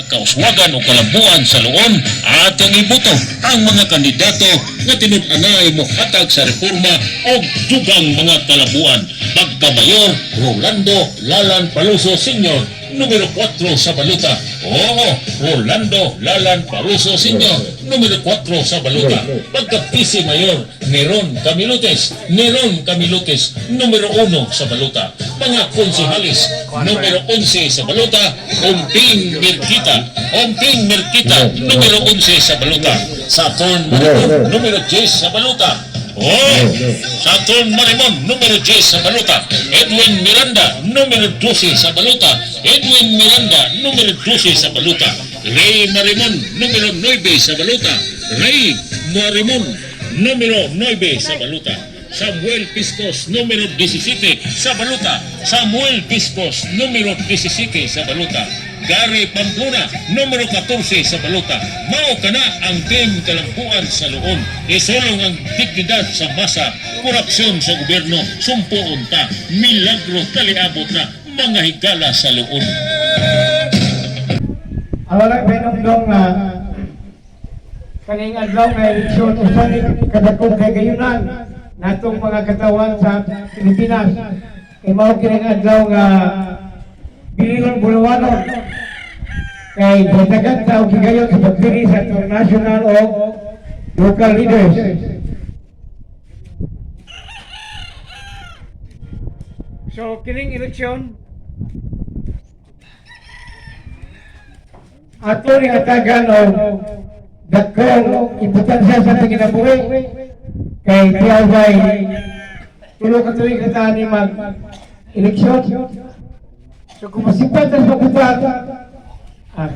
Kauswagan o kalambuan sa Loon, atong iboto ang mga kandidato nga tinud-anay mohatag sa reforma og dugang mga kalabuan. Pagkamayor Rolando Lalan Paluso Sr., numero 4 sa balota. Oo, Rolando Lalan Paluso Sr., numero 4 sa balota. Pagka Vice Mayor Neron Camilotes, Neron Camilotes, numero 1 sa balota. Mga konsehalis, numero 11 sa balota, Umping Merquita, Umping Merquita, numero 11 sa balota. Saturn Marimon, numero 10 sa balota. Oh, Saturn Marimon, numero 10 sa balota. Edwin Miranda, numero 12 sa balota. Edwin Miranda, numero 12 sa balota. Ray Marimon, numero 9 sa balota. Ray Marimon, numero 9 sa balota. Samuel Piscos, numero 17 sa balota. Samuel Piscos, numero 17 sa balota. Gary Pamplona, numero 14 sa balota. Mao kana ang Team Kalambuan sa Loon. Isulong ang dignidad sa masa, korupsyon sa gobyerno, sumpoon ta, milagro taliabot na mga higala sa Loon. Ang wala pinumdong na kaning adlaw nga eleksyon usa ni kadakong kagayunan natong mga katawan sa Pilipinas. Kay mao kining adlaw nga bililon bulawanon kay daghan ta og higayon sa pagpili sa atong national o local leaders. So kining eleksyon ato ning atagan og dakong importansya sa atong kinabuhi kay tiyaw tulo ka tuig na ni mag eleksyon. So kung masipat sa pagbuhat,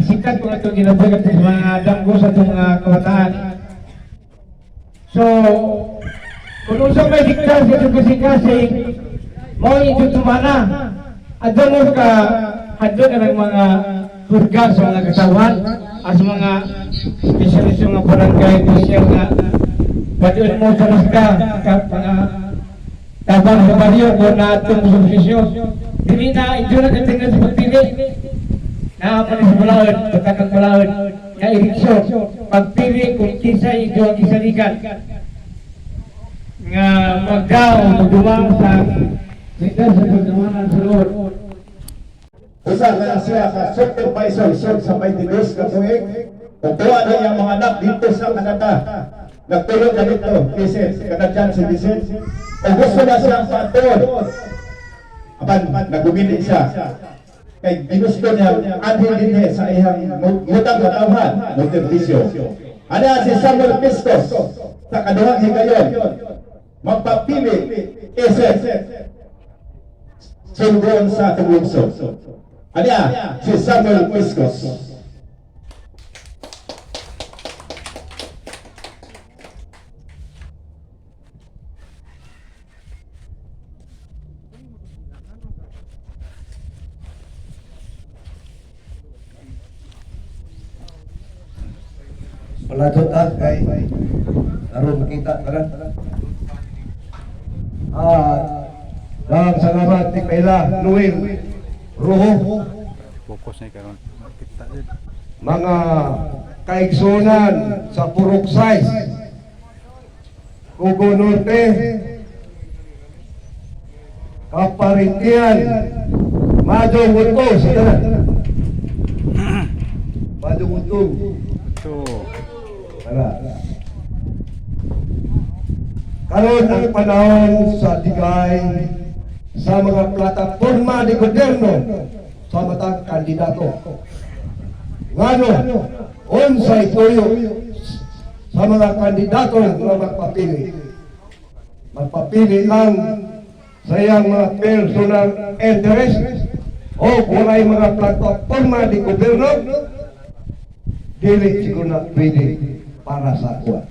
sikat ko itong kinabuhi at mga damgo sa itong mga kabataan. So, kung unsa may dikta sa itong kasing-kasing, mao ito tumana. Adto mo ka, adto ka ng mga hurga sa mga katawan, as mga specialist sa mga barangay, official nga, padun mo sa masda, ka, mga tabang sa baryo, kung na itong subsisyon. Dili na, ito na katingnan sa pagpili. Naa pa ni sa bulaod, batakang bulaod, nga eleksyon, pagpili kung kinsa ito ang isalikan nga magdao, magdumang sa leader sa pagdumanan sa Lord. Usa na siya ka supervisor sa 22 ka tuig. Kukuha na iyang mga anak dito sa Canada. Nagtulog na dito, Vicent, Canadian si Vicent. O gusto na siyang paatuon. Apan, nagumili siya. Kay ginusto niya, anhin din sa iyang ngutang katawhan, Montevideo. Ana si Samuel Piscos sa kaduhang higayon, magpapili, isip, sundon sa atong lungsod. Anya, si Samuel Piscos. Paladot ah, kay aron makita ka na. Daghang salamat ni Kaila Noel Rojo. Focus na karon. Kita jud. Mga kaigsunan sa Purok Size, Kugo Norte, Kaparintian, Madong Uto, sa tanan. Madong Uto. Ito. Tara. Karon ang panahon sa digay sa mga plataporma ni gobyerno sa matag kandidato. Ngano, unsay tuyo sa mga kandidato nga magpapili. Magpapili lang sa iyang mga personal interest o walay mga plataporma ni gobyerno, dili siguro na pwede para sa kuwa.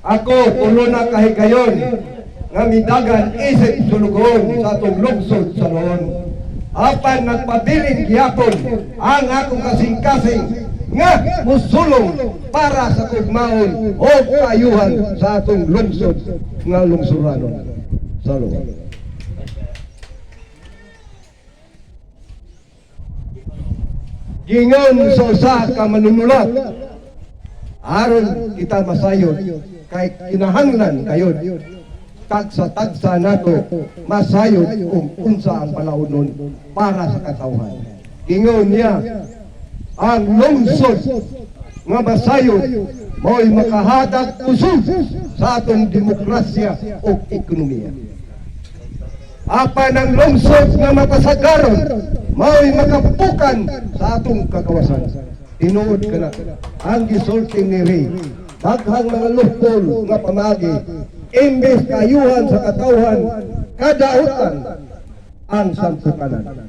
Ako, tulo na kahigayon nga midagan isip sulugon sa atong lungsod sa Loon. Apan nagpabilin gihapon ang akong kasing-kasing nga musulong para sa kugmaon o kaayuhan sa atong lungsod nga lungsuranon sa Loon. Gingon sa usa ka manunulat, aron kita masayod kay kinahanglan kayon tagsa-tagsa nato masayod kung unsa ang palaunon para sa katawhan. Ingon niya, ang lungsod nga masayod mao'y makahatag kusog sa atong demokrasya o ekonomiya. Apan ang lungsod nga mapasagaron mao'y makapukan sa atong kagawasan. Tinuod ka na ang gisulti ni Ray. Daghang mga loophole nga pamagi, imbes kayuhan sa katawhan, kadautan ang sampukanan.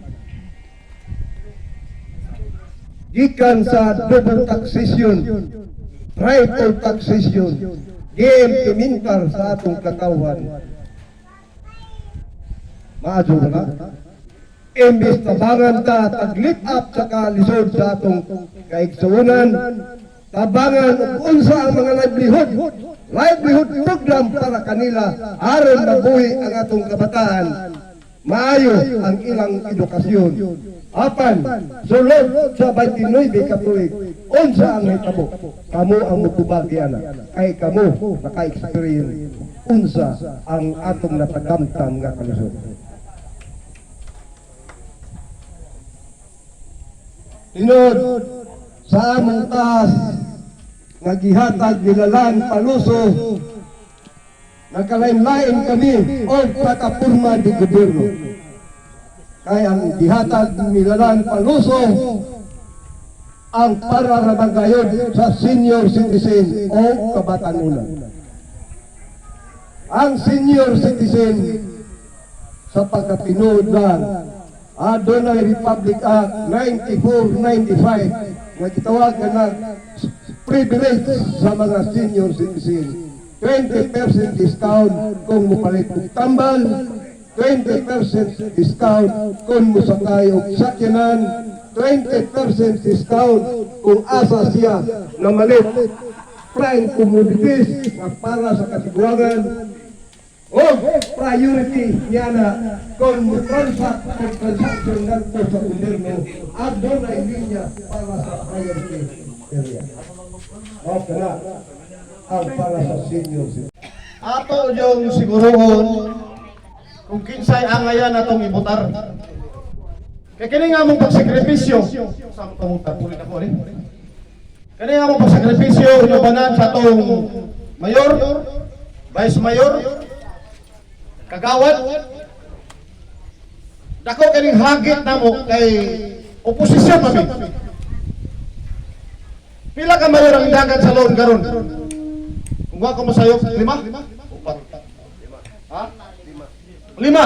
Gikan sa double taxation, triple taxation, giimplementar sa atong katawhan. Maadyo ba na? Imbes tabangan ta, tag-lift up sa kalisod sa atong kaigsuonan, tabangan ug unsa ang mga livelihood program para kanila aron mabuhi ang atong kabataan, maayo ang ilang edukasyon. Apan, sulod sa 29 ka tuig, unsa ang hitabo? Kamo ang mutubag ana, kay kamo naka-experience unsa ang atong natagamtam nga kalisod. Tinod sa among taas nga gihatag nilalang paluso, nagkalain-lain kami og plataporma di gobyerno. Kay ang gihatag nilalang paluso ang para ramang gayod sa senior citizen o kabatanunan. Ang senior citizen, sa pagkatinuod lang, adunay Republic Act 9495 nga gitawag na privilege sa mga senior citizen. 20% discount kung mupalit og tambal, 20% discount kung musakay og sakyanan, 20% discount kung asa siya namalit prime commodities na para sa kasiguangan o priority niya na kung mo-transact o transaction ngadto sa gobyerno, adunay linya para sa priority area. Okay na ang para sa senior citizen. Ato yung siguruhon kung kinsay angayan atong ibutar. Kay kini nga among pagsakripisyo sa among tarpulin ako ni. Kini nga among pagsakripisyo inubanan sa atong mayor, vice mayor, kagawad. Dako kining hagit namo kay oposisyon mami. Pila ka mayor ang dagan sa loan karon? Kung wa ko masayop, lima? Upat. Ha? Lima.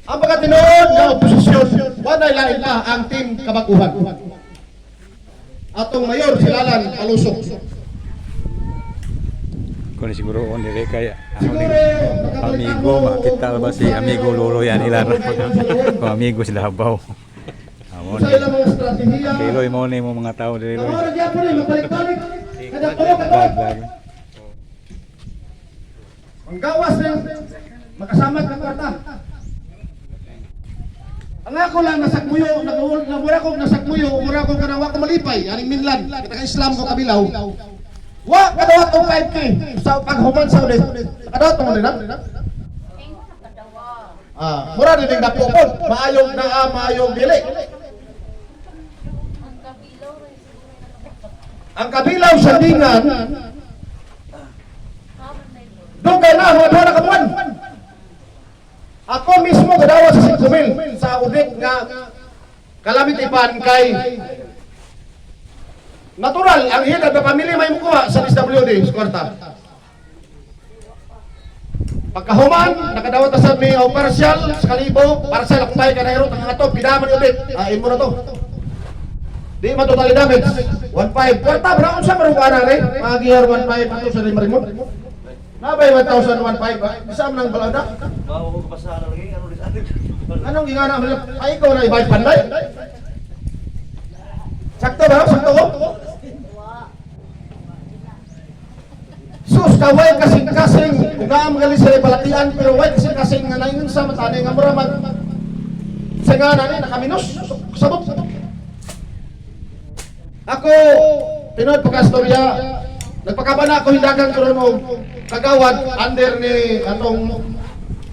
Ang pagkatinuod ng oposisyon, walay lain pa ang team kabaguhan. Atong mayor silalan palusok. Kung siguro on dire kay ako ni amigo makita ba si amigo Lolo yan ila ko amigo sila habaw. Amo Sa ni. ilang mga estratehiya. Liloy mo ni mo mga tao diri Loy. Kamara gyapon ni mabalik-balik. Kada tulo ka Vlog, vlog. Ang gawas ng makasama ng kwarta. Ang ako lang nasakmuyo, namura ko nasakmuyo, mura ko kanang wa ko malipay, aning minlan, kita ka Islam ko kabilaw. Wa kadawat og 5K sa paghuman sa ulit. Kadawat mo nila? Ah, mura din ning dako pod, maayong naa, maayong dili. Ang kabilaw sa dingan, dugay na, mga 2 na ka buwan. Ako mismo gadawa sa 5,000 sa udik nga calamity fund kay natural ang head of the family may mukuha sa DSWD sa kwarta. Pagkahuman, nakadawat na sa may o partial sa kalibo, partial akong bahay kanahero, tanga to, pidaman ulit. Ah, imo na to. Di man totally damage. 1.5. Kwarta, bro, unsa man ana re? Magihar 1.5 ato sa rimon. Nabay 1,000 1.5. Isa man ang balada. Bawo ko kapasahan lagi, ano rin Anong gingana mo? Ay, ikaw na ibay panday. Sakto ba? Sakto ko? Sus, kaway kasing-kasing. Kung nga magaling sila balatian, pero way kasing-kasing nga naingon sa mata nga mura mag... Sa nga na ni, nakaminos. Sabot. Ako, tinuod pagkastorya, nagpakabana ako hindagan karon og kagawad under ni atong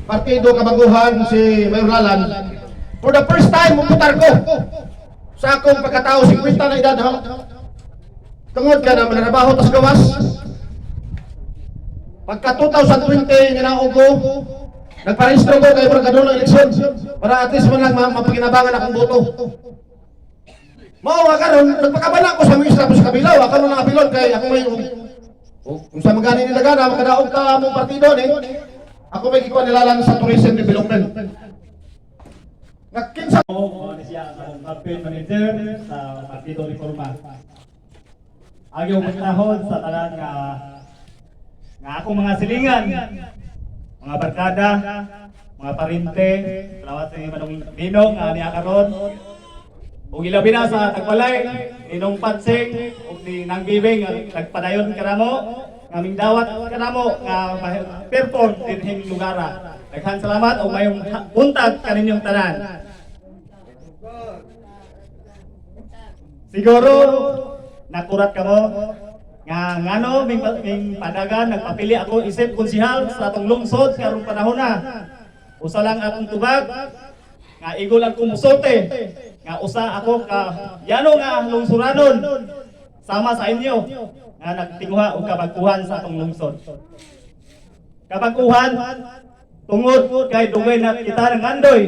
Partido Kabaguhan si Mayor Lalan. For the first time, mumutar ko sa akong pagkatao, 50 na edad ha. Tungod ka na manarabaho tas gawas. Pagka 2020 ninaog ko, nagparehistro ko kay murag ng eleksyon para at least man lang mapakinabangan akong boto. Mao nga karon nagpakabana ko sa mga sa kabilaw, ako nang apilon kay ako may kung sa magani nila gana makadaog ta among partido ni. Ako may gikuha nilalan sa tourism development. Nga kinsa Ako, ni siya ang akong campaign manager sa Partido Reforma. Ayaw magtahod sa tanan nga nga akong mga silingan, mga barkada, mga parente, salamat sa Manong Ninong nga niya karon. Ug ilabi na sa Tagbalay, Ninong Patsing ug ni Nang Bibing nga nagpadayon kanamo, nga mingdawat kanamo nga perform dinhing lugara. Daghan salamat ug mayong buntag kaninyong tanan. Siguro nakurat kamo nga ngano ming padagan nagpapili ako isip konsihal sa atong lungsod karong panahon na. Usa lang akong tubag nga igol ang kumusulte nga usa ako ka yano nga lungsuranon sama sa inyo nga nagtinguha og kabag-uhan sa atong lungsod. Kabag-uhan tungod kay dugay na kita nangandoy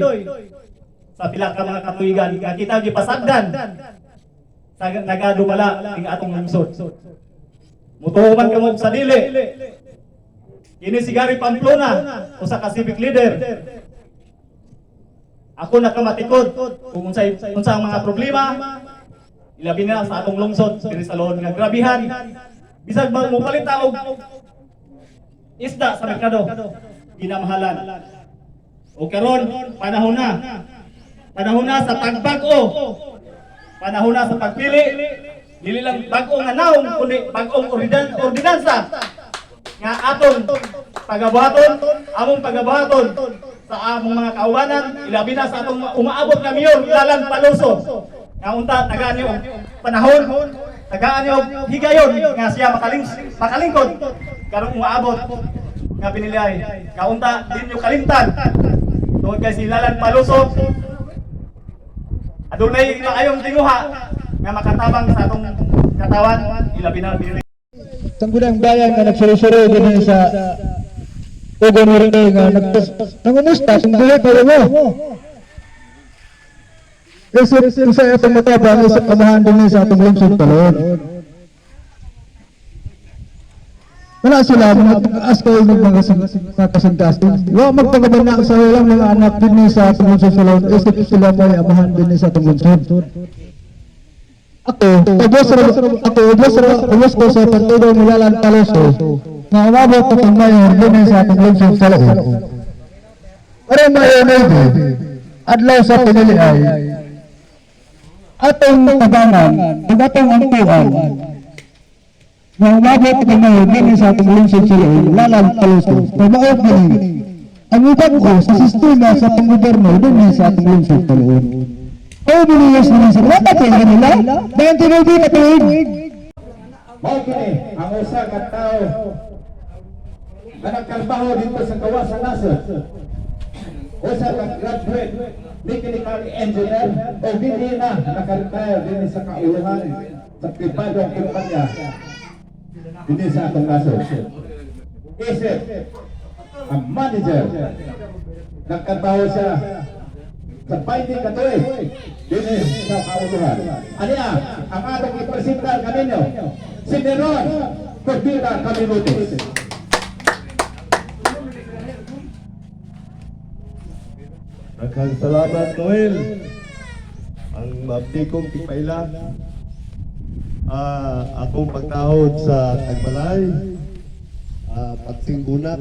sa pila ka mga katuigan nga kita gipasagdan sa nagadumala ing atong lungsod. Mutuo man kamo sa dili. Kini si Gary Pamplona, usa ka civic leader. Ako nakamatikod kung unsay unsa ang mga problema ilabi na sa atong lungsod diri sa Loon nga grabihan. Bisag ba mopalit ta og isda sa merkado, ginamahalan. O karon panahon na. Panahon na sa pagbag-o. Panahon na sa pagpili. Dili lang bag-o nga naong kundi bag-ong ordinansa nga atong pagabuhaton, among pagabuhaton sa among mga kaubanan, ilabi na sa atong umaabot nga mayor Lalan Paloso. Nga unta tagaan niyo og panahon, tagaan niyo og higayon nga siya makalingkod karong umaabot nga pinilay. Nga unta di niyo kalimtan tungod kay si Lalan Paloso adunay maayong tinguha nga makatabang sa atong katawan, ilabi na pinili. Sangguniang Bayan nga nagsuro-suro din sa Ugo Moreno nga nangumusta kung buhay pa mo. Isip sa atong matabang isip amahan din sa atong lungsod talon. Wala sila mga taas kayo ng mga kasing-kasing. Wa magpagabana sa ilang mga anak din sa atong lungsod talon. Isip sila may amahan din sa atong lungsod. Ako, ubos ra ako ubos ra ubos ko sa partido ni Lalan Paloso nga umabot ko kang mayor dinhi sa atong lungsod sa Loon. Pero mayor maybe adlaw sa pinili ay atong tabangan ug atong ampuan nga umabot kang mayor dinhi sa atong lungsod sa Loon, Lalan Paloso. Pamao kini ang ubang ko sa sistema sa panggobyerno dinhi sa atong lungsod sa Loon. Oh, biniyos naman sa wala pa kanila. Dahil tinubi na tuig. Mao kini ang usa ka tawo nga nagtrabaho dito sa gawas sa nasod. Usa ka graduate mechanical engineer o dinhi na naka-retire dinhi sa kauluhan sa pribadong kumpanya dinhi sa atong nasod. Isip ang manager, nagtrabaho siya sa 20 ka tuig dinhi sa kauluhan. Aniya ang atong ipresentar kaninyo, si Neron Cordilla Camilotes. Daghang salamat, Noel. Ang mabdi kong tipaila. Akong pagtahod sa Tagbalay, Pagsinggunak.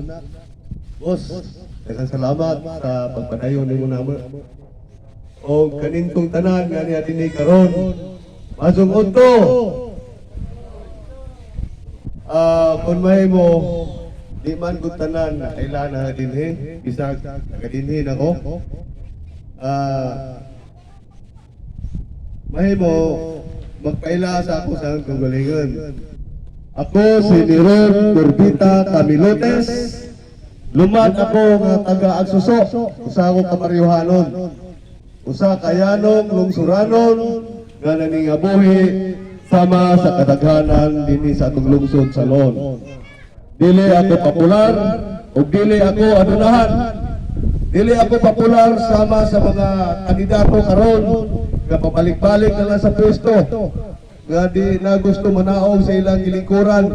Boss, daghang salamat sa pagpadayon nimo namo. O kanintong tanan nga niya dinhi karon. Masong udto. Kung mahimo di man gud tanan na kailan na dinhi, bisag taga dinhi nako. Mahimo Magpaila sa ako sa kaugalingon. Ako si Neron Corbita Camilotes. Lumad ako nga taga Agsuso, usa ko ka Baryohanon. Usa ka yanong lungsuranon nga naningabuhi sama sa kadaghanan dinhi sa atong lungsod sa Loon. Dili ako popular ug dili ako adunahan. Dili ako popular sama sa mga kandidato karon nga pabalik-balik na lang sa pwesto, nga di na gusto manaog sa ilang gilingkuran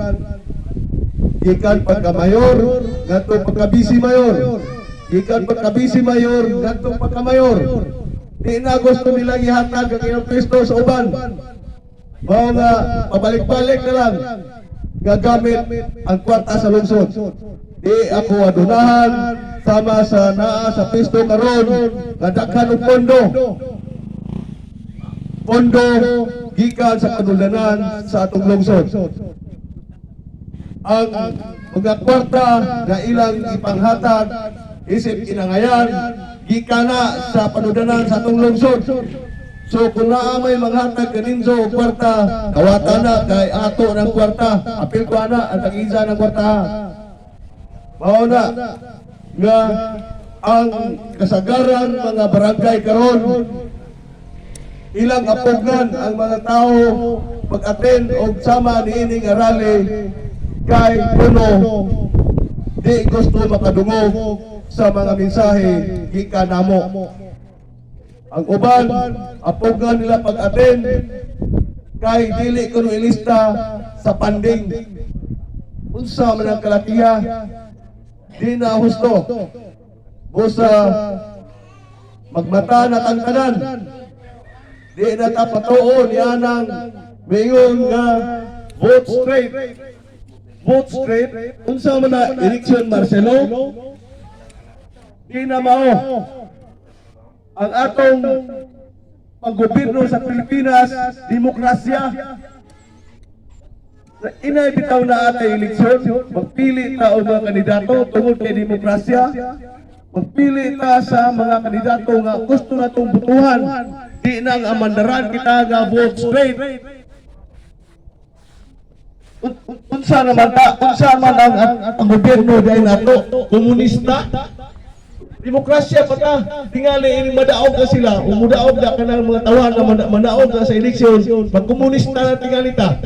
gikan pagka-mayor ngadto pagka-vice mayor, gikan pagka-vice mayor ngadto pagka-mayor. Di na gusto nilang ihatag ang ilang pwesto sa uban, mao nga pabalik-balik na lang nga gamit ang kwarta sa lungsod. Di ako adunahan sama sa naa sa pwesto karon nga daghan og pondo, pondo gikan sa panulanan sa atong lungsod. Ang mga kwarta nga ilang ipanghatag isip kinangayan gikan na sa panudanan sa atong lungsod. So kung naa may manghatag kaninyo og kwarta, kawata na kay ato ng kwarta. Apil ko ana ang tag-isa ng kwarta. Mao na nga ang kasagaran mga barangay karon, ilang apugan ang mga tao pag-attend og sama niini nga rally kay kuno di gusto makadungog sa mga mensahe gikan namo. Ang uban, apugan nila pag-attend kay dili kuno ilista sa funding. Unsa man ang kalakiha, di na husto. Busa magmata na tang tanan. Di na ta patuon yanang mingon nga vote straight. Vote straight, unsa man na election, Marcelo? Di na mao. Ang atong paggobyerno sa Pilipinas, demokrasya. Inay bitaw na atay eleksyon, magpili ta og mga kandidato tungod kay demokrasya. Magpili ta sa mga kandidato nga gusto natong botohan. Di na nga amandaran kita nga vote straight. Unsa naman ta? Unsa man ang gobyerno dahil nato? Komunista? Demokrasya pa ta. Tingali ini madaog na sila. Umudaog na kanang mga tawahan na manaog na sa eleksyon. Magkomunista na tingali ta.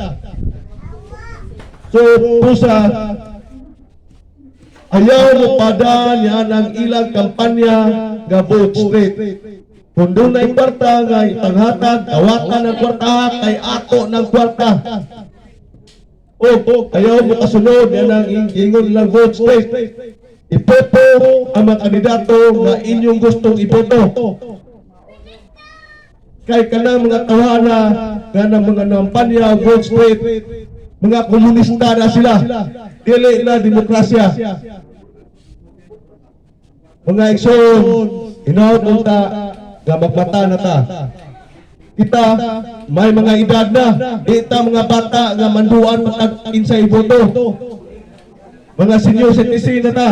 So, pusa, ayaw mo pada niya ng ilang kampanya nga vote straight. Kung dunay kwarta nga ipanghatag, kawatan ng kwarta kay ato ng kwarta. O, ayaw mo kasunod yan ang ingon lang vote straight. Iboto ang mga kandidato nga inyong gustong iboto. Kay kanang mga tawana, kanang mga nampanya vote straight, mga komunista na sila. Dili na demokrasya. Mga igsoon, hinaot unta nga magmata na ta. Kita may mga edad na, di ta mga bata nga manduan patag kinsay iboto. Mga senior citizen na ta.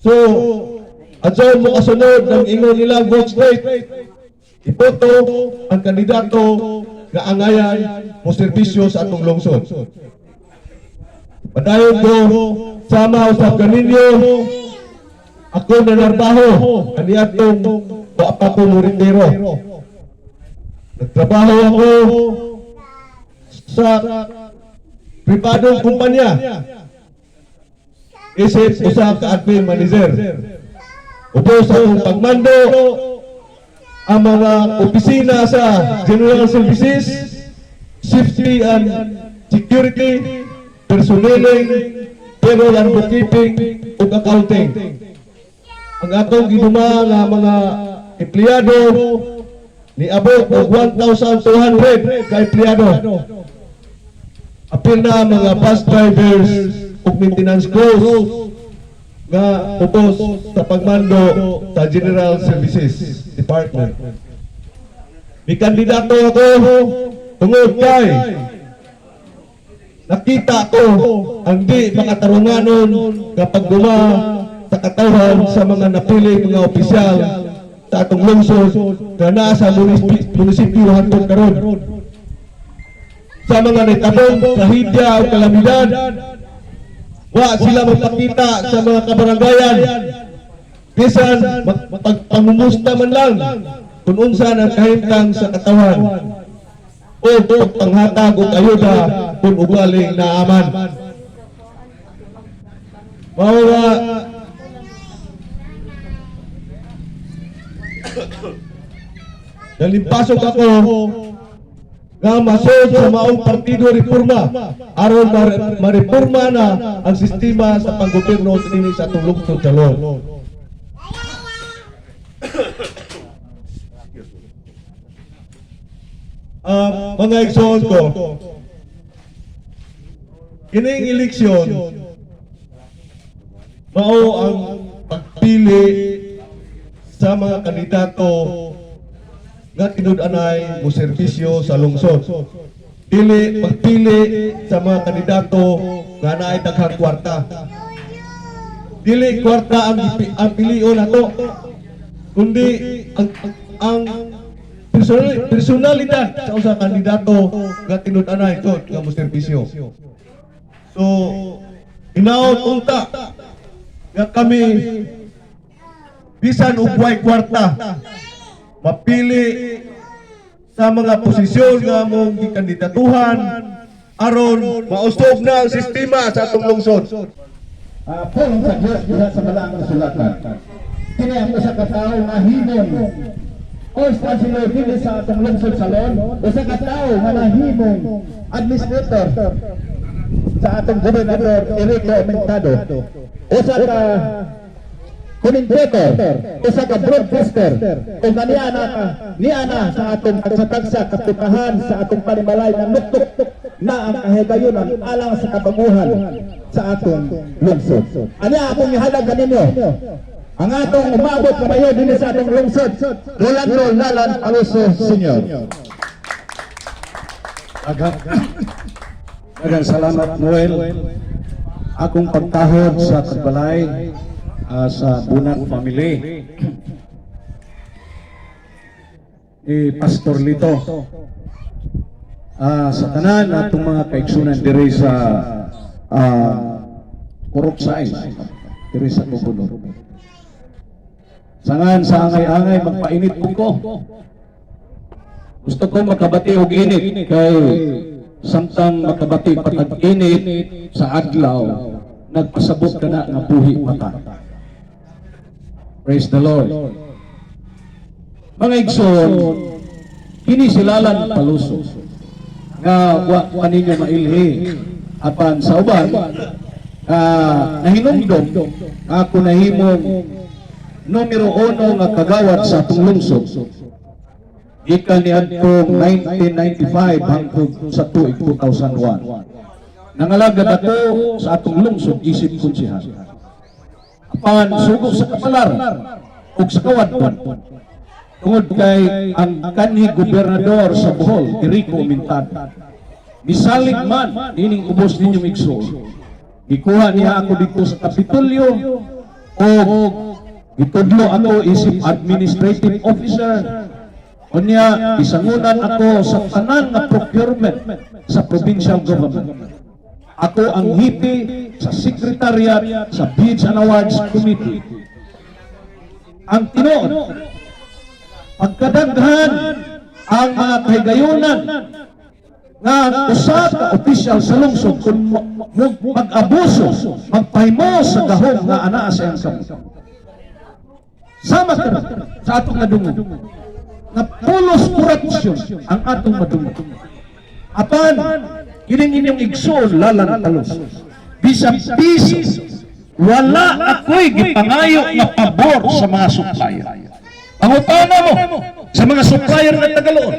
So, adyaw mo kasunod ng ingon nila vote straight. Iboto ang kandidato nga angayan mo serbisyo sa atong lungsod. Padayon ko sama usab kaninyo, ako nanarbaho kaniadtong wa pa ko moretiro. Nagtrabaho ako sa pribadong kumpanya isip usa ka admin manager. Ubos akong pagmando ang mga opisina sa General Services, Safety and Security, Personnel, Payroll and Bookkeeping, ug Accounting. Ang atong giduma nga mga empleyado niabot og 1,200 ka empleyado. Apil na mga bus drivers ug maintenance crews nga ubos sa pagmando sa General Services Department. May kandidato ako tungod kay nakita ko ang di makatarunganon kapag guma sa katawhan sa mga napili mga opisyal sa atong lungsod nga naa sa munisipyo hantod karon. Sa mga nahitabong trahedya o kalamidad, wa sila magpakita sa mga kabarangayan. Bisan magpangumusta man lang kung unsa ang kahimtang sa katawan o pagpanghatag og ayuda kung ugaling naaman. Mao nga nalimpasok ako nga masod sa maong Partido Reforma aron mareporma na ang sistema sa panggobyerno dinhi sa atong lungsod sa Loon. Mga igsoon ko, kining eleksyon mao ang pagpili sa mga kandidato nga tinud-anay mo serbisyo sa lungsod. Dili pagpili sa mga kandidato nga naay daghang kwarta. Dili kwarta ang pilion nato, kundi ang personalidad sa usa ka kandidato nga tinud-anay jud nga mo serbisyo. So, hinaot unta nga kami bisan og way kwarta mapili sa mga posisyon nga among gikandidatuhan aron mausog na ang sistema sa atong lungsod. Pulong sa Dios diha sa balaang kasulatan. Kini ang usa ka tawo nga himong First Councilor dinhi sa atong lungsod sa Loon, usa ka tawo nga nahimong administrator sa atong gobernador Enrico Aumentado. Usa ka commentator, usa ka broadcaster, ug niana sa atong tagsa-tagsa kaputahan sa atong panimalay nga nuktok na ang kahigayunan alang sa kabaguhan sa atong lungsod. Ani akong ihalag kaninyo? Ang atong umabot na mayor dinhi sa atong lungsod, Rolando Lalan Paluso Sr. Daghang salamat, Noel. Akong pagtahod sa tagbalay sa Bunag family. Ni Pastor Lito. Sa tanan atong mga kaigsunan diri sa Purok Sais, diri sa Tubunor. Sangan sa angay-angay magpainit po ko. Gusto ko makabati og init kay samtang makabati patag init sa adlaw, nagpasabot ka na nga buhi pa ka. Praise the Lord. Mga igsoon, kini si Lalan Paluso nga wa pa ninyo mailhi apan sa uban nahinumdom ako nahimong numero 1 nga kagawad sa atong lungsod gikan niadtong 1995 hangtod sa tuig 2001. Nangalagad ako sa atong lungsod isip konsehal. Apan sugo sa kapalar ug sa kawadpan tungod kay ang kanhi gobernador sa Bohol, Enrico Aumentado, misalig man nining ubos ninyong igsoon. Gikuha niya ako dito sa Kapitolyo o gitudlo ako isip administrative officer. Unya, isangunan ako sa tanan nga procurement sa provincial government. Ako ang hipi sa secretariat sa Bids and Awards Committee. Ang tinuod, pagkadaghan ang mga kahigayunan nga ang usa ka opisyal sa lungsod kung mag-abuso, magpahimo sa gahom nga anaa sa iyang kamot. Sama ka sa atong nadungog nga pulos corruption ang atong madungog. Apan kining inyong igsoon Lalan Talos, bisan piso wala ako'y gipangayo nga pabor sa mga supplier. Pangutana mo sa mga supplier nga Tagaloon.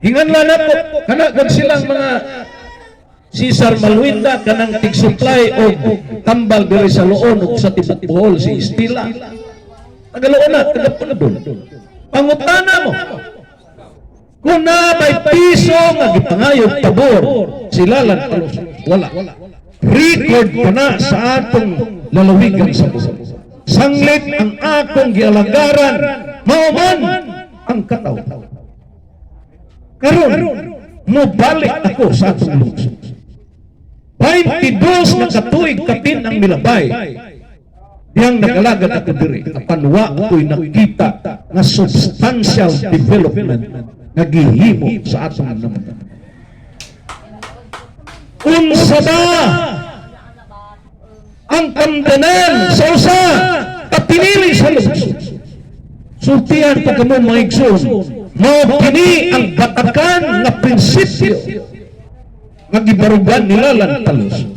Hinganlan nako kana gud silang mga Cesar Maluinda kanang tig-supply og tambal diri sa Loon ug sa tibok Bohol, si Estila. Tagaloon na, taga-Pundol. Pangutana mo kung na may piso nga gipangayog pabor si Lalan Paluso, wala. Record ko na sa atong lalawigan sa Bohol. Sanglit ang akong gialagaran, mao man ang kataw. Karon, Mubalik ako sa atong lungsod. 22 na katuig kapin ang milabay. Diyang nagalagad ako diri, apan wa ako'y nakita nga substantial development nga gihimo sa atong naman. Unsa ba ang kamdanan sa usa ka pinili sa lungsod? Sultihan ko kamo, mga igsoon, mao kini ang batakan nga prinsipyo nga gibarugan nila Talos.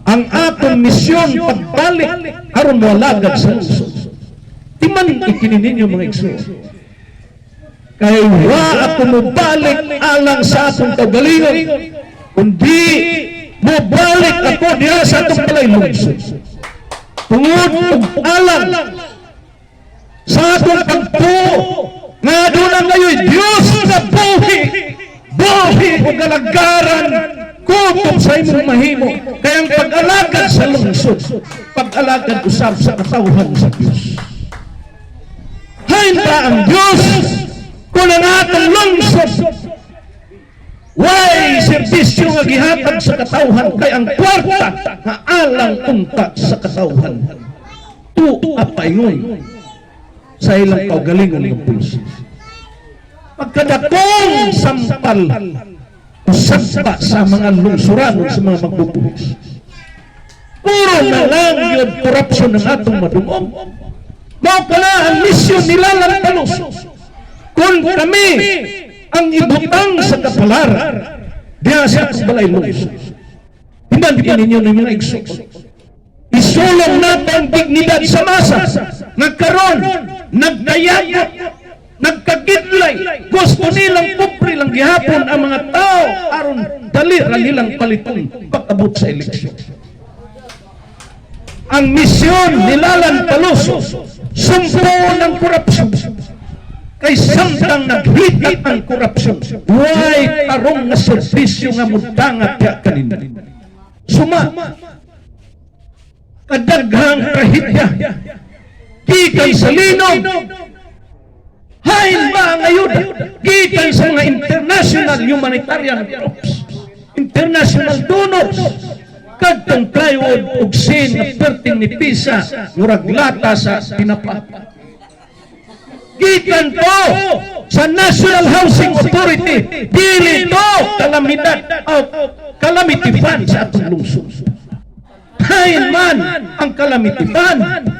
Ang atong misyon pagbalik aron moalagad sa lungsod. Timan ikini ninyo, mga igsoon. Kay wa ako mobalik alang sa atong kaugalingon, kundi mobalik ako diha sa atong balay lungsod. Tungod ug alang sa atong pagtuo nga aduna ngayoy Diyos na buhi, buhi ug alagaran kutob sa imong mahimo. Kaya ang pag-alagad sa lungsod, pag-alagad usab sa katawhan sa Diyos. Hain ba ang Diyos kung ang atong lungsod way serbisyo nga gihatag sa katawhan, kay ang kwarta nga alang unta sa katawhan tuwa paingon sa ilang kaugalingon nga bulsa? Pagkadakong sampal usab pa sa mga lungsuranon, sa mga magbubuhis, puro na lang yun corruption ng atong madungog. Mao pala ang misyon nila lang Talos. Kung kami ang ibutang sa kapalaran diha sa atong balay lungsod, timan ninyo ng mga igsoon, isulong nato ang dignidad sa masa nga karon nagdayagot, nagkagidlay. Gusto nilang pobre lang gihapon ang mga tao aron dali ra nilang paliton pag-abot sa eleksyon. Ang misyon ni Lalan Taluso, sumpo ng korupsyon, kay samtang naghitat ang korupsyon, way tarong nga serbisyo nga mudangat diha kanina. Suma kadaghang trahedya gikan sa linog. Hain ba ang ayuda gikan sa mga international humanitarian groups, international donors, kadtong plywood ug sin nga perting ni pisa, murag lata sa tinapa? Gikan to sa National Housing Authority, dili to kalamidad o calamity fund sa atong lungsod. Hain man ang calamity fund?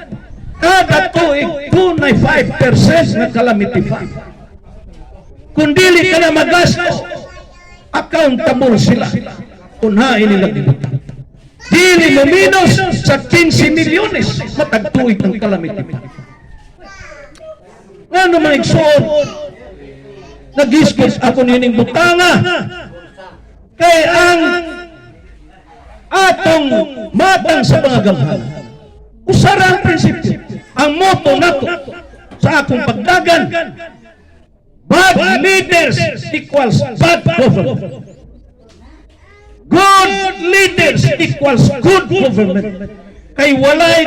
Kada tuig dunay 5% na calamity fund. Kung dili ka na magasto, accountable sila kung hain nila gibutang. Dili mo minus sa 15 milyones matag tuig ng calamity fund. Ngano, mga igsoon, nagisgot ako nining butanga? Kay ang atong matang sa mga gamhanan, usara ang prinsipyo. Ang motto nato sa akong pagdagan, bad leaders equals bad government. Good leaders equals good government. Kay walay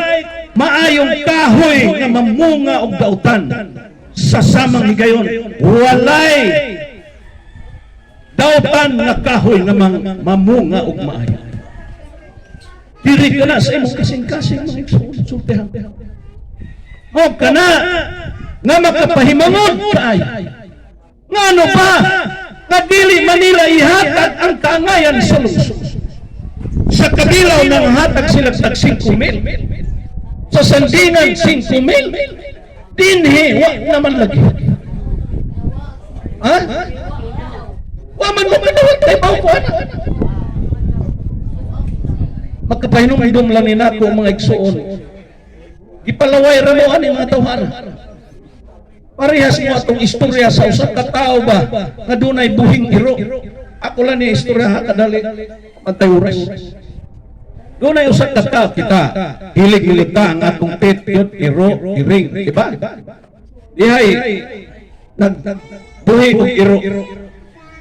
maayong kahoy nga mamunga og dautan. Sa samang higayon, walay dautan nga kahoy nga mamunga og maayo. Diri ka na sa imong kasing-kasing, mga igsoon, sultihan. O kana nga makapahimangod kaayo. Ngano ba nga dili Manila ihatag ang kaangayan sa lungsod? Sa Cabilao nang hatag sila tag 5 mil. Sa Sandingan 5 mil. Dinhi wa naman lagi. Ha? Wa man mo manawag kay bao ko ana. Magkapahinumdum lang ni nako, mga igsoon. Gipalaway ra mo ani mga tawhana. Parehas mo atong istorya sa usa ka tawo ba nga dunay buhing iro. Ako lang ni istorya ha, kadali pantay oras. Dunay usa ka tawo. Kita hilig-hilig ta ang atong pet yun, iro, iring, di ba? Dihay nagbuhi og iro.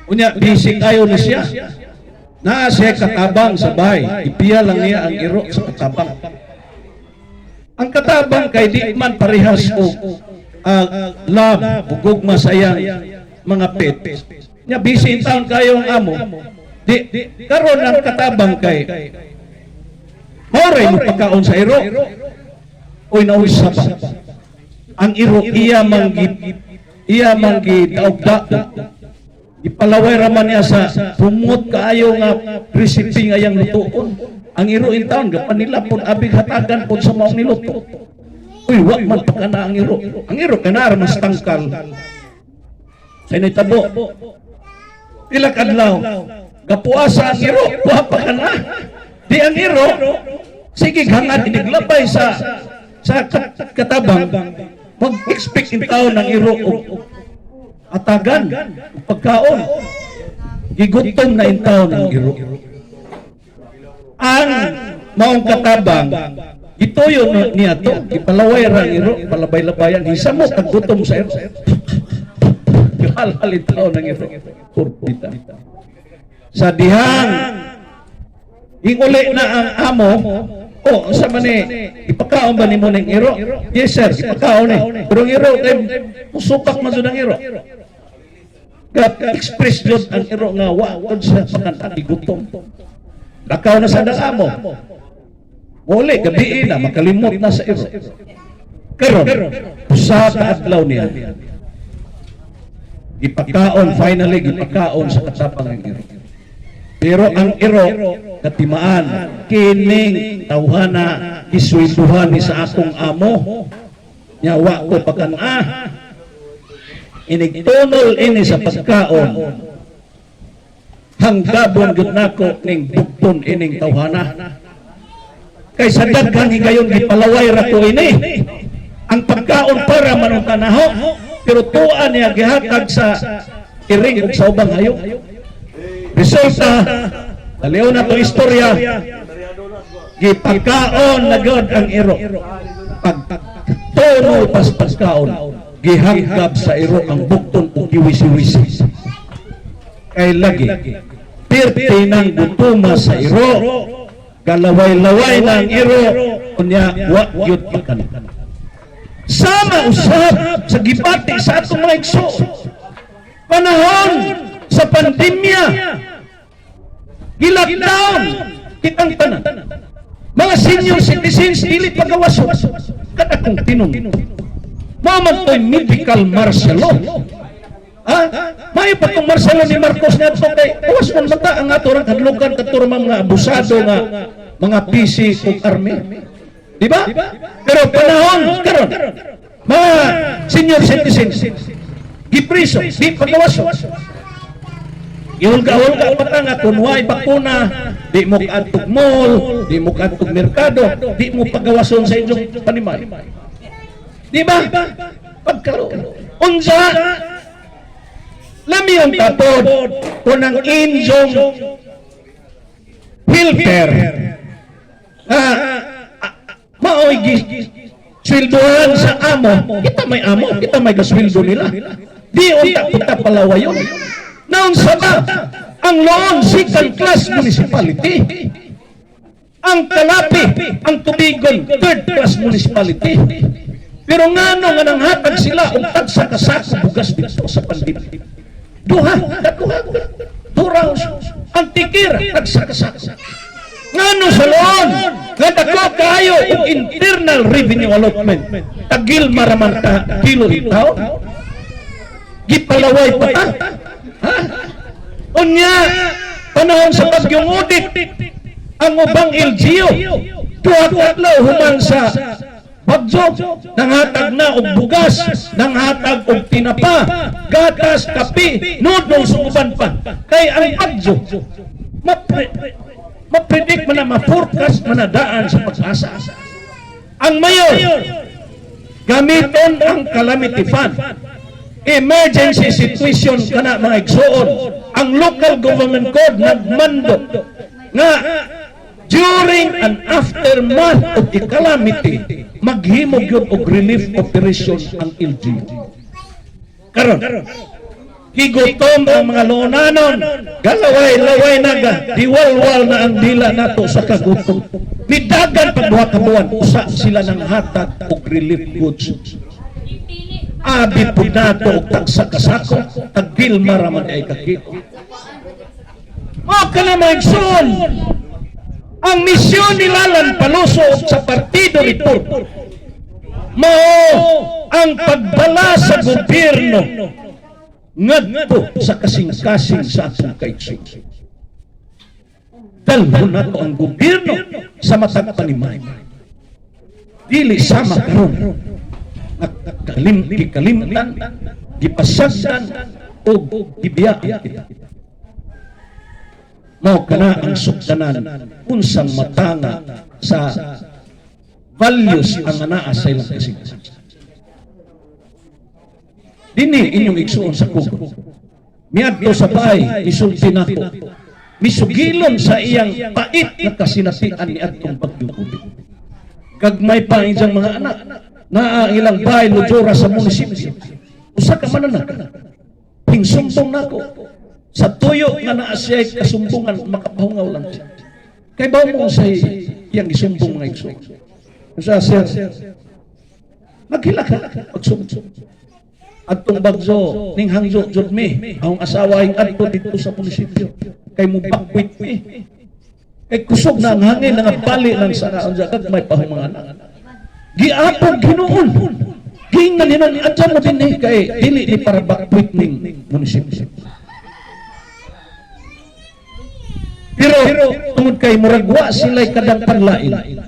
Unya busy kayo ni siya. Naa siya katabang sa bahay. Ipiya lang niya ang iro sa katabang. Ang katabang kay di man parehas og love o gugma sa iyang mga pet. Nya busy in town kayo ang amo. Di karon ang katabang kay mao ray mo pagkaon sa iro. Uy, nausa pa. Ang iro iya mang gidaog-daog. Ipalaway raman niya sa pumot kaayo nga recipe nga iyang lutuon. Ang iro in town gapanila pud abig hatagan pud sa maong niluto. Uy, wa man pa kana ang iro. Ang iro kana ra mas tangkal. Sa tabo. Pila ka adlaw gapuasa ang iro, wa pa kana. Di ang iro sige hangad iniglabay sa katabang, mag-expect in taon ng iro og atagan og pagkaon. Gigutom na in taon ang iro. Ang maong katabang gituyo niya to, gipalaway ra ang iro, palabay-labayan, hisamot ang gutom sa iro. Gihalhal in taon ang iro. Purpita. Sa dihang inguli na ang amo, "Oh, sa man ni, ipakaon ba nimo ning iro?" "Yes sir, ipakaon ni." Pero ang iro kay musupak man jud ang iro. Gat express jud ang iro nga wa jud sa pakan, gutom. Lakaw na sa amo. Muli, gabi na, makalimot na sa iro. Karon, usa ka adlaw niya. Gipakaon, finally, gipakaon sa katabang ang iro. Pero ang iro, katimaan, kining tawhana, giswelduhan ni sa akong amo. Nya wa ko pakan-a. Inigtunol ini sa pagkaon. Hanggabon gud nako ning bugton ining tawhana. Kay sa daghang higayon gipalaway ra ko ini. Ang pagkaon para man ang tanaho, pero tuan niya gihatag sa iring ug sa ubang hayop. Resulta, daliw na itong istorya, gipagkaon na gud ang iro. Pag tunol pas pagkaon, gihanggab sa iro ang bugton ug giwisi-wisi. Kay lagi, pirti ng gutuma sa iro, galaway-laway na ang iro, unya wa gyud pakan. Sama usab sa gibati sa atong mga igsoon. Panahon sa pandemya, gi-lockdown kitang tanan. Mga senior citizens dili pagawason kada kung tinon. Mao man to'y medical martial law. Ha? May pa tong martial law ni Marcos nga to kay gawas man mata ang ato rang kadlukan kadto ra mga abusado nga mga PC ug army. Di ba? Pero panahon karon mga senior citizens gipriso, di pagawason. Ihulga-hulga pa ta nga kung way bakuna, di mo kaadtog mall, di mo kaadtog merkado, di mo pagawason sa inyong panimay. Di ba? Pagkaroon. Unsa? Lami ang tapod kung ang inyong helper nga maoy sweldohan sa amo, kita may amo, kita may gasweldo nila. Di unta punta palawayon. Naunsa ba? Ang Loon, second class municipality. Ang Calape, ang Tubigon, third class municipality. Pero ngano nga nanghatag sila og tagsa ka sako bugas dito sa pandemya? Duha, duha, dura, ang tikir, tagsa ka sako. Ngano sa Loon, nga dako kayo og internal revenue allotment. Tagil maraman ta kilo in taon. Gipalaway pa ta. Ha? Unya, panahon sa bagyong Odette, ang ubang LGU, duha ka adlaw human sa bagyo, nanghatag na og bugas, nanghatag og tinapa, gatas, kape, noodles ug uban pa. Kay ang bagyo, ma-predict man na, ma-forecast man na daan sa PAGASA. Ang mayor, gamiton ang calamity fund. Emergency situation kana, mga igsoon. Ang local government code nagmando nga during and aftermath of the calamity maghimo gyud og relief operation ang LGU. Karon gigutom ang mga Loonanon, galaway-laway naga, diwalwal na ang dila nato sa kagutom. Midagan pag duha ka buwan, usa sila ng hatag og relief goods. Abi pud nato og tagsa ka sako, tag Vilma ra man ay kakilo. Mao kana, mga igsoon, ang misyon ni Lalan Paluso ug sa Partido Reforma mao ang pagbala sa gobyerno ngadto sa kasing-kasing sa atong kaigsoon. Dalhon nato ang gobyerno sa matag panimay. Dili sama karon nga gikalimtan, gipasagdan o gibiyaan kita. Mao kana ang sugdanan unsang matanga sa values ang anaa sa ilang kasing-kasing. Dini inyong igsuon sa kugon. Miadto sa bahay, misulti nako. Misugilon sa iyang pait nga kasinatian ni adtong bagyong Covid. Gagmay pa ang iyang mga anak. Naa ang ilang bahay lujora sa munisipyo. Usa ka mananak. Hingsumbong nako. Sa tuyo nga naa siya kasumbungan, makapahungaw lang siya. Kay ba mo sa iyang isumbong, mga igsoon? Sa sir, maghilak ka, pagsumbong. Adtong bagyo, ning hangyo jud mi, ang asawa ing adto dito sa munisipyo. Kay mo bakwit mi. Kay kusog na ang hangin, nga bali lang sa naon sa gagmay pa mga anak. Giapog hinuon. Giingnan hinuon adyan mo din eh, kay dili ni para bakwit ning munisipyo. Pero tungod kay murag wa sila'y kadang panlain.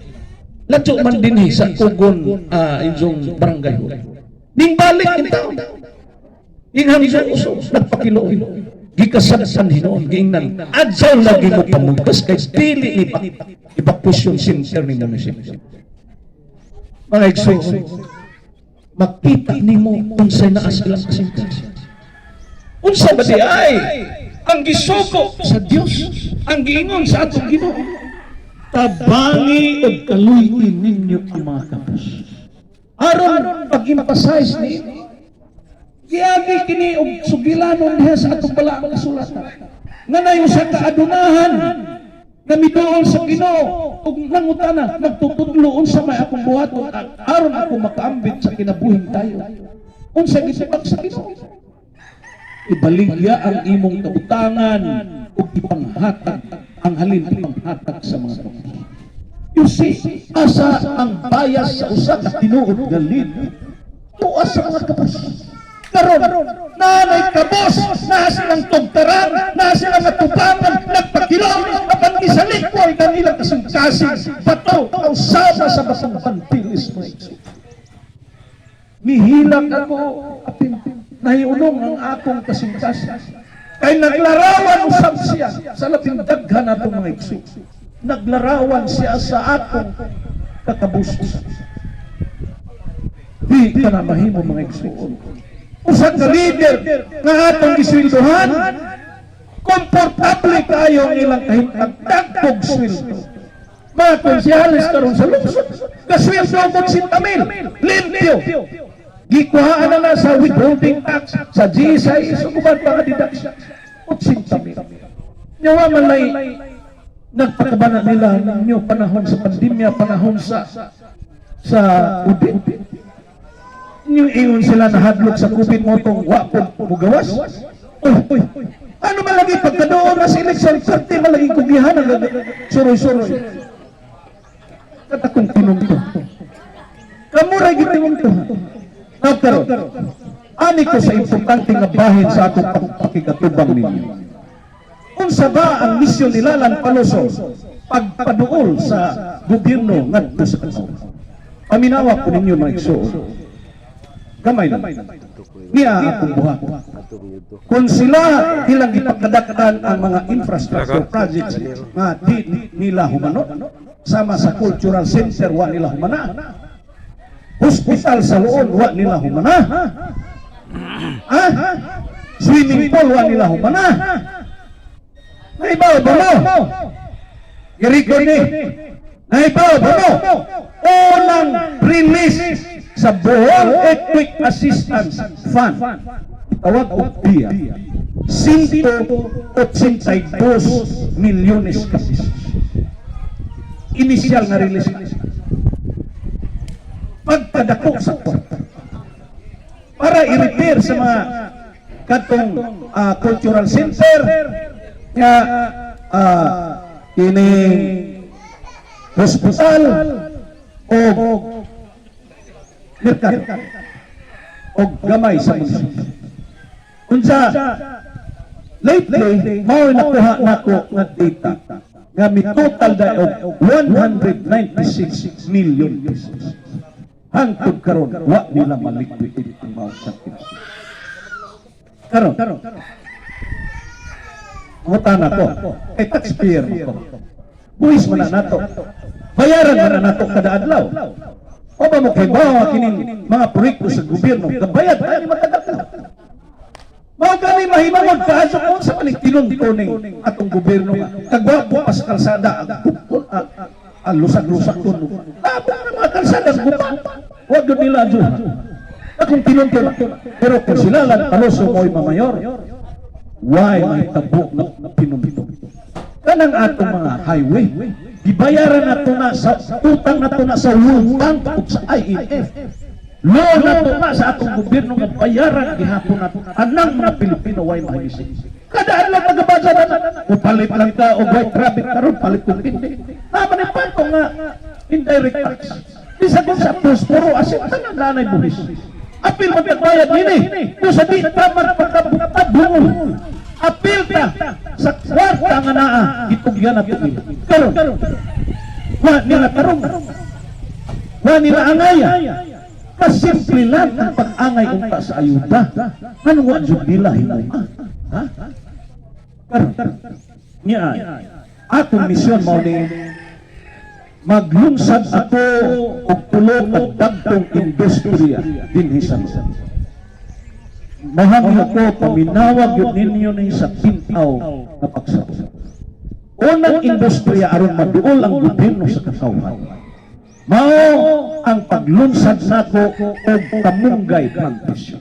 Ladyo man dinhi sa kugon inyong barangay hall. Ning balik in town. Ing hangyo uso nagpakiluoy. Gikasagsan hinuon giingnan. Adyaw lagi mo pamugtas kay dili ni evacuation center ni munisipyo. Mga igsoon, makita nimo unsay naa sa ilang kasing-kasing. Unsa ba di ay ang gisugo sa Dios, ang giingon sa atong Ginoo? Tabangi og kaluy ninyo ang mga kapos. Aron pag-emphasize ni giagi kini og sugilanon diha sa atong balaang kasulatan. Nga nay usa ka adunahan nga miduol sa Ginoo ug nangutana, nagtutudlo, unsa may akong buhaton aron ako makaambit sa kinabuhing tayo. Unsa gitubag sa Ginoo? Ibaligya ang imong kabutangan ug ipanghatag ang halin ipanghatag sa mga kapos. You see, asa ang bias sa usa ka tinuod nga leader? Tuas sa mga kapos. Karon, nanay kabos, naa silang tugtaran, naa silang atubangan, nagpakilom, apan gisalikway ng ilang kasing-kasing, bato, usaba sa batong bantilis, mga igsoon. Mihilak ako, apin, nahiunong ang akong kasing-kasing. Kay naglarawan usab siya sa labing daghan natong mga igsoon. Naglarawan siya sa akong kakabusos. Di ka na mahimo, mga igsoon. Usa ka leader nga atong gisweldohan, komportable kayo ang ilang kahimtang, dagkog sweldo. Mga konsehales karon sa lungsod, kasweldo og 80,000, limpyo. Gikuhaan na na sa withholding tax, sa GSIS, ug uban pa nga deduction. 80,000. Nyawa man lay nagpakabana nila ninyo panahon sa pandemya, panahon sa audit. Inyo ingon sila na hadlok sa COVID mo tong wa po mugawas. Uy, uy, ano man lagi pagkadoon na sa election, 30 man lagi kugihan ang suroy-suroy. Katakong tinungto. Kamuray gitinungto. Nagkaroon. Ani ko sa importante nga bahin sa atong pakikatubang ninyo. Unsa ba ang misyon ni Lalan Paloso pagpaduol sa gobyerno ngadto sa katawhan? Paminawa ko ninyo, mga igsoon. Gamay lang. Niya akong buhat. Kung sila ilang gipagkadakdan ang mga infrastructure projects nga di nila humanot, sama sa cultural center wa nila humana, hospital sa Loon wa nila humana, ah, swimming pool wa nila humana. Naibaw ba mo? I-record ni. Naibaw ba mo? Unang release sa Bohol Earthquake Assistance Fund. Tawag og BIA. 182 milyones ka pesos. Initial nga release. Pagpadako sa kwarta. Para i-repair sa mga katong cultural center nga kining hospital o merkado o gamay sa munisipyo. Unsa lately mao nakuha nako nga data nga mi total da og 196 million pesos. Hangtod karon wa nila ma-liquidate ang mao sa. Karon, Pangutan ako, kay taxpayer mo ko. Buwis man na nato. Bayaran man na nato kada adlaw. O ba mo kay bawa kining mga proyekto sa gobyerno, gabayad pa ni matagal. Mao gani mahimong kaso kung sa maning tinuntuning atong gobyerno nga kagwapo pa sa kalsada ang lusak-lusak kun. Tabang na mga kalsada gupa. Wa gyud nila adyo. Akong tinuntun. Pero kung sila lang Paloso mo'y mamayor, why may tabo nga pinuntun? Kanang atong mga highway, gibayaran nato na sa utang nato na sa World Bank ug sa IMF. Loan nato na sa atong gobyerno nga bayaran gihapon nato. Anang mga Pilipino way mahimisi. Kada adlaw magabasa na na. O palit lang ka og white rabbit karon, palit kung hindi. Tama ni pato nga indirect tax. Bisag kung sa posporo asin tanan nanay buhis. Apil man tagbayad nini. Kung sa di ta magpakabutabungol. Apil ta sa kwarta nga naa gitugyan nato nila. Karon wa nila tarong. Wa nila angaya. Kasimple lang ang pag-angay unta sa ayuda. Ano wa jud nila himo? Ha? Karon niya atong misyon mao ni maglunsad ako og tulo ka dagkong industriya dinhi sa Luzon. Mahangyo ko paminawag yun ninyo ni sa tintaw nga pagsabot. Unang industriya aron maduol ang gobyerno sa katawhan. Mao ang paglunsad nako og kamunggay plantation.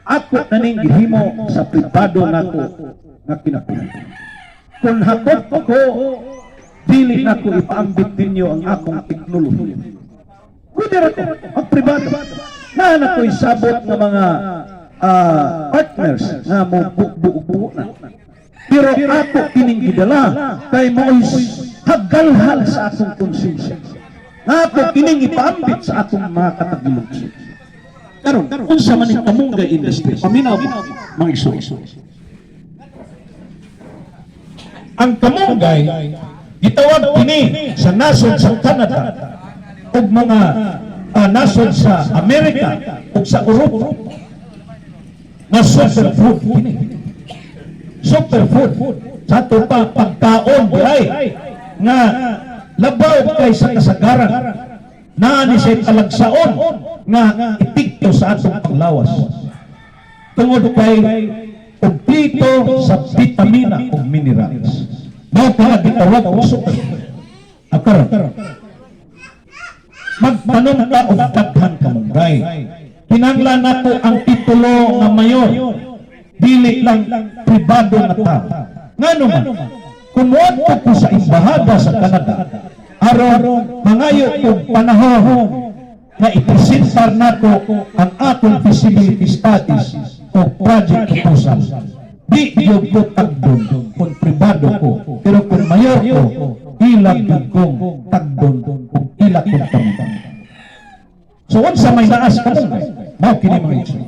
Ako na ning gihimo sa pribado nako nga kinabuhi. Kung hakot ko, dili nako ipaambit ninyo ang akong teknolohiya. Pwede ra ko, magpribado. Na na ko'y sabot ng mga partners nga mo buo na. Pero ako kining gidala kay mo'y hagalhal sa akong konsensya. Nga ako kining ipaambit sa akong mga katagilungsod. Karon, unsa man ning kamunggay industry? Paminaw mo, mga igsoon. Ang kamunggay gitawag kini sa nasod sa Canada ug mga nasod sa Amerika ug sa Europa nga superfood kini. Superfood sa ato pa pagkaon diay nga labaw kay sa kasagaran naa ni siya talagsaon nga epekto sa atong panglawas tungod kay og dito sa vitamina ug minerals. Mao pa gitawag og superfood. Akaron, magtanom ka og daghan kamunggay. Kinahanglan nato ang titulo nga mayor, dili lang pribado nga tao. Ngano man kung moadto ko sa embahada sa Canada aron mangayo og panahon nga ipresentar nako ang akong feasibility studies o project proposal, di gyud ko tagdon kung pribado ko, pero kung mayor ko, ila gyud kong tagdon ug ila kong kamot. So unsa may naas kamunggay? Mao kini, mga igsoon.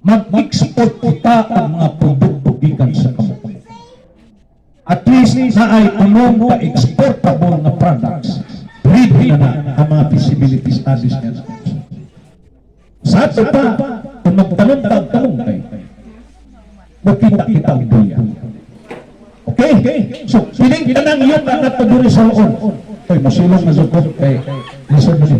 Mag-export kita ang mga produkto gikan sa kamunggay. At least naay unom ka exportable nga products. Ready na na ang mga feasibility studies niya. Sa ato pa, kung magtanom ta og kamunggay, makita kita ang duya. Okay? So, piling tanang yun na nato diri sa Loon. Oy, masilong na jud ko kay lisod na ni.